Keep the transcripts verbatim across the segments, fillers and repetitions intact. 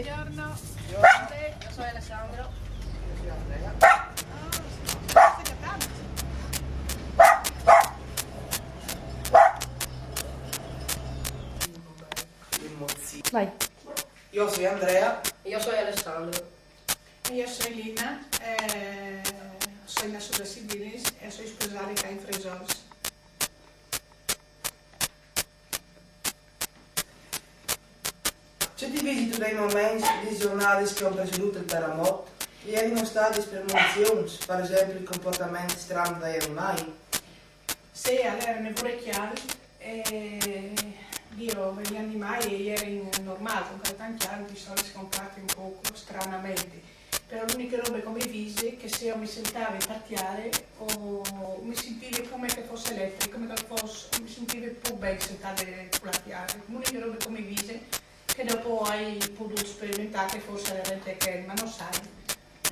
Buongiorno. Buongiorno. Io sono Alessandro. Io sono Andrea. Vai. Io sono Andrea. Io sono Alessandro. Io sono Lina, eh, sono nascuda a Sitges e sono sposada qua in Fresòls. Ce ti visitu dai moments, dai giornadis che àn presedût il taramot? I jerin stadis premonizions, par esempli il comportament stran dai animâi? Sì, alora ne vorrei chiaro, e io, gli animali ieri normali, con tanti altri sono comportati un poco stranamente, però l'unica roba che mi dice è che se io mi sentavo partiare o mi sentivo come che fosse elettrico, come che fosse, mi sentivo più ben sentada con la chiave. L'unica roba che mi dice che dopo hai potuto sperimentare che forse era elettrico, ma non sai.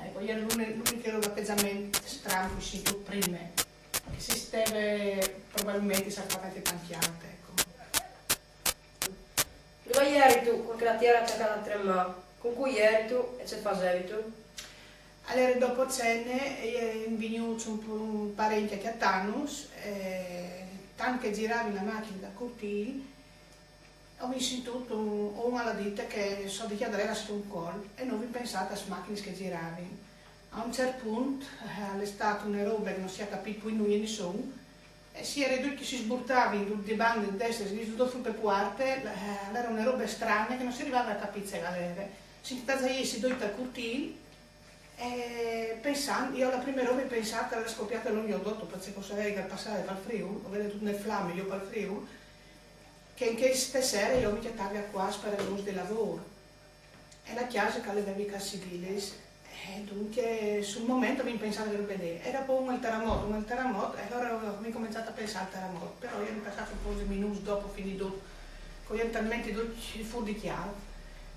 Ecco, ieri l'uni- l'unico atteggiamento strano che ho sentito prima, che si steve probabilmente sarà fatta tanti altri, ecco. Dove eri tu con quella terra che a tremà? Con cui eri tu e ce fasevi tu? Allora, dopo cene, è venuto un, po'- un parente a chiattarnos, e tanto che girava la macchina da cortile, ho sentito un, un alla ditta che so di chiadarela su un col e non vi pensate a macchine che giravano. A un certo punto eh, è stata una roba che non si è capito più nulla e nessuno, e si era tutti che si sburtavano in tutte le bande, di destra, di sinistra, tutto per parte, eh, era una roba strana che non si arrivava a capire che era. Si stava già essi due dal cortile e pensando, io la prima roba pensavo che era scoppiata l'olio addosso, perché cosa era che passava dal Friuli, o vede tutte le flamme io per il Friuli, che in queste sere io mi chiattavo qua per il del lavoro. E la chiesa che aveva i cassi di Lis, e dunque sul momento mi pensavo che era per lei. Era poi un terremoto, un terremoto, e allora mi ho cominciato a pensare al terremoto, però io mi ho passato un po' di minuti dopo finito, con gli talmente tutti fu di chiaro.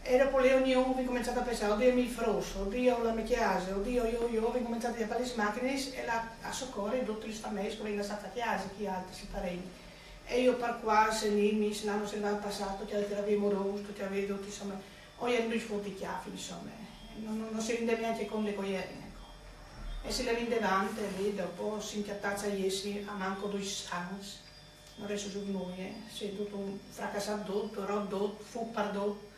E dopo lì ognuno mi ha cominciato a pensare, oddio mi frosso, oddio la mia chiesa, oddio io, io, ho cominciato a fare le macchine e la, a soccorrere tutti gli stamesi che vengono stati a chiesa, chi altri si parenti. E io per qua se ne mi se l'hanno se va passato, che aveva moroso, che aveva tutti insomma, o io lui fu di chiafi, insomma, non, non, non si rendeva neanche conto di quello, ecco. E si le vide davanti lì, dopo si inchiattaccia iesi a manco due sans, non adesso su noi, eh. Si è tutto un fracassato tutto, rotto tutto, fu pardotto,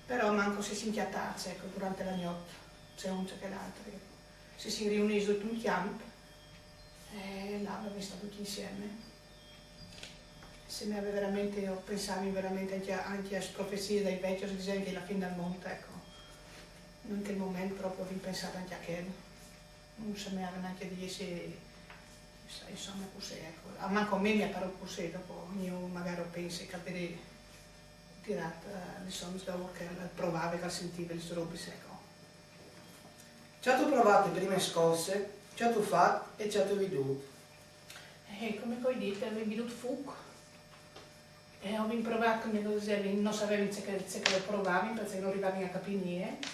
però manco si si inchiattaccia, ecco, durante la notte, c'è un c'è che l'altro, ecco. Si si riunì tutto in campo e là abbiamo stato tutti insieme. Se mi aveva veramente, io pensavo veramente anche a, anche a profezie dai vecchi, si diceva che è la fine del mondo, ecco. In quel momento proprio ho pensato anche a quello. Non si mi aveva neanche di essere, sai, insomma, così, ecco. A manco a me mi è parso così, dopo ognuno magari pensa che aveva tirato, eh, insomma, da che provava, che sentiva, le robe, ecco. Ci atu provate prime scosse, ci atu fat e ci atu vidût. E come che ho detto, avevo bevuto fuoco. E ho provato, come che dicevi, non sapevo se che, se che provavi, perché non arrivavi a capire niente.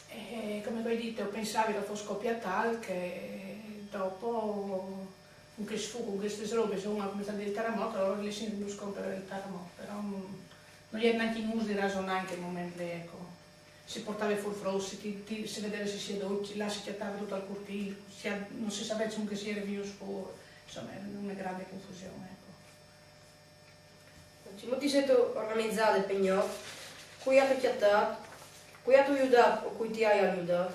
E come che ho detto, pensavo che fosse scoppiato che dopo, con che sfogo, con queste robe, se uno ha cominciato a diventare morto, allora lì si non scompare il terremoto, però non, non è neanche in uso di ragionare in quel momento lì, ecco. Si portava fuori frosso, ti, ti, si vedeva se si è dolci, là si chiattava tutto al cortile, si ha- non si sapeva che si era vivo solo, insomma era una grande confusione, ecco. Cimò ti sêstu organizade pe gnot? Cui atu cjatât? Cui atu judât o cui ti aial judât?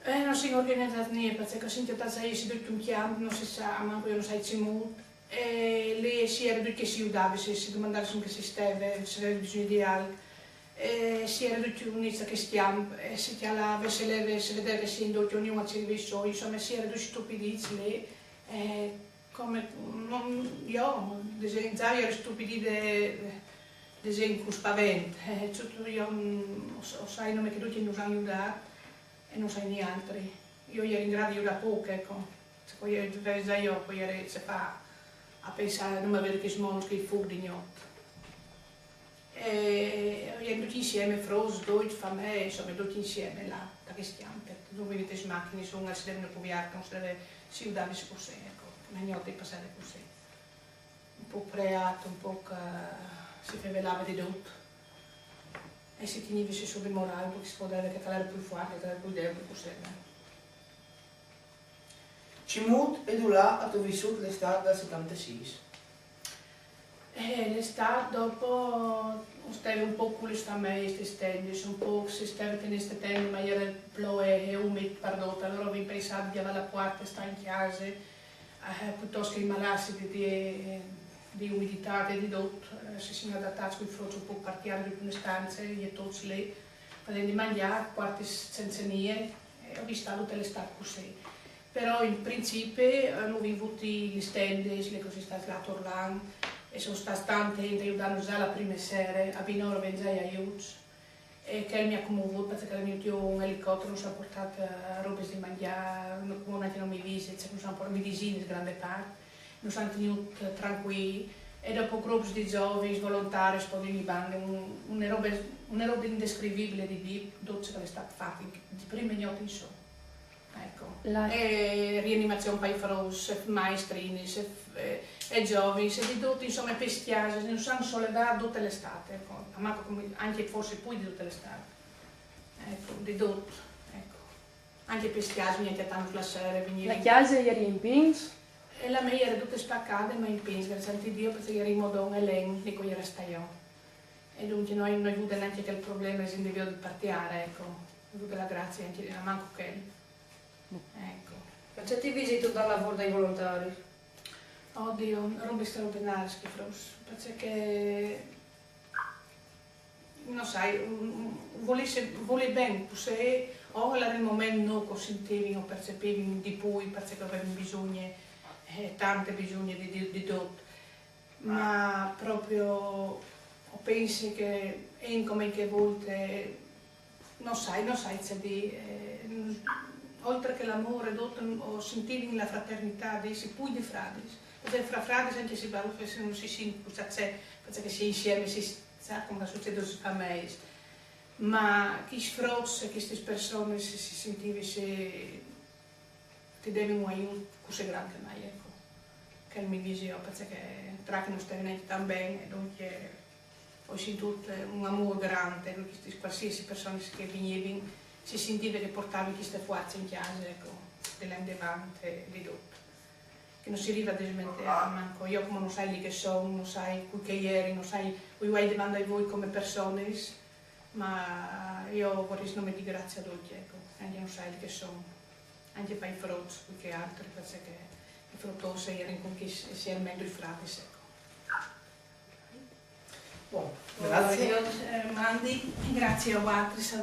Eh, non si organizza niente, perché si inchiattaccia iesi tutti in campo, non si sa, manco io non sai cimût. E lì si era tutti che si judava, si, si domandava se che si steve, se aveva bisogno di altro. E si era tutti uniti che si campo, e si chiamava, se leve, se vedeva che si indotti, ognuno a servizio, insomma, si era tutti stupiditi lì. E come, non, io, ad esempio, già ero stupidita, ad esempio, con spavento, eh, tutto io, mm, so- sai, non è che tutti non sanno aiutare e non sai niente. Io ero in grado di aiutare poco, ecco. Se poi io, già io, poi ero, se fa a pensare, non mi vedo che smono, che fu di notte. E ero tutti insieme, fros, dodici, famiglie, insomma, tutti insieme là, da che stiamo, dove vedete le macchine, sono, si deve copiare, non si deve, si deve così, ecco, la notte passare così. Un po' preato, un po' che si fevelava di tutto. E si tignìvese sù de morâ, parcè che si pò dî che chel al jere plui fuart, che chel al jere plui debul, cussì. Cemût e dulà âstu vissût l'Estât dal setantesîs? Eh, l'Estât dopo o steve un pôc cu lis famee, tes tendis, un pôc si steve tenint tes tendis, ma al jere plui, eh, umit pardut, alore o vin pensât di gjavâ la puarte, stâ in cjase, eh, pluitost che inmalâsi di, di, di umiditât e di dut, eh, si sin adatâts cui fruts un pôc par tiarli in une stance, jê tuts li, fasint di mangjâ, puartis cence nie, e o vin stât dute l'Estât cussì. Però in principi, eh, no vin vût lis tendis, li che o sin stâts là ator l'an, e o sin stâts tant a judânus za la prime sere, a Binoro o vin za i aiuts, e chel mi à comovût, parcè che al è vignût jù un elicotero, nus àn puartât, eh, robis di mangjâ, no, cumò nancje no mi visi, cioè, nus àn puartât medisinis, grande part, nus àn tignût trancuîi, e dopo grups di zovins, volontaris, po di ogni bande, un, une robe, une robe indescrivibile di, di dut ce che al è stât fat in, di prime gnot in sù. Eco. La... E rianimazion pai fruts, e maestrinis, e, e, e zovins, e di dut, insome, pes cjasis, nus àn solevât dute l'Estât, eco, almancul come, ancje forsit plui di dute l'Estât. Eco, di dut, eco. Ancje pes cjasis, ancje tant la sere, la vignivin. Cjase e jere in pins? E la mê e jere dute spacade, ma in pins, graciis a Diu, parcè che o jere in modon e len, li che o jere stât jo. E duncje no, no vin vût nancje chel probleme, si 'nd vin vût par tiare, eco. O vin vût la gracie ancje, almancul chel. Eco. Ma ce ti visistu dal lavôr dai volontaris? Odio, robis straordinariis chei fruts, parcè che, no sai, un, un, volesse, volè ben, cussì, o al jere il moment no che o sintivin o percepivin di plui, parcè che o vevin bisugne, eh, tante bisugne di, di, di dut. Ma propit o pensi che, e come chê volte, no sai, no sai ce dî, eh, oltri che l'amôr e dut, o sintivin la fraternitât, di jessi plui di fradis. Parcè che fra fradis ancje si barufe, se no si sint cussì, parcè che si è insiemi, si sa come che al sucêt tes fameis. Ma chescj fruts, chestis personis si, si sintivin, si, ti devin un aiut cussì grant che mai, eco. Chel mi visi jo, parcè che tra che no stevin tant ben, e duncje o ai sintût un amôr grant, e duncje chestis cualsisei personis che vignivin, si sintive che puartavin cheste fuarce in cjase, eco, di lâ indevant e di dut. Che no si rive a dismenteâ, mancul jo, come no sai li che a son, no sai cui che a jerin, no sai, o ai devant di voi come personis, ma jo o vorès nome dî gracie a ducj, eco, ancje no sai li che a son, ancje pai fruts, plui che altri, parcè che i fruts a jerin cun chei, e si è mejo i fradis, eco. Bon, graciis. Eh, mandi, graciis a voaltris.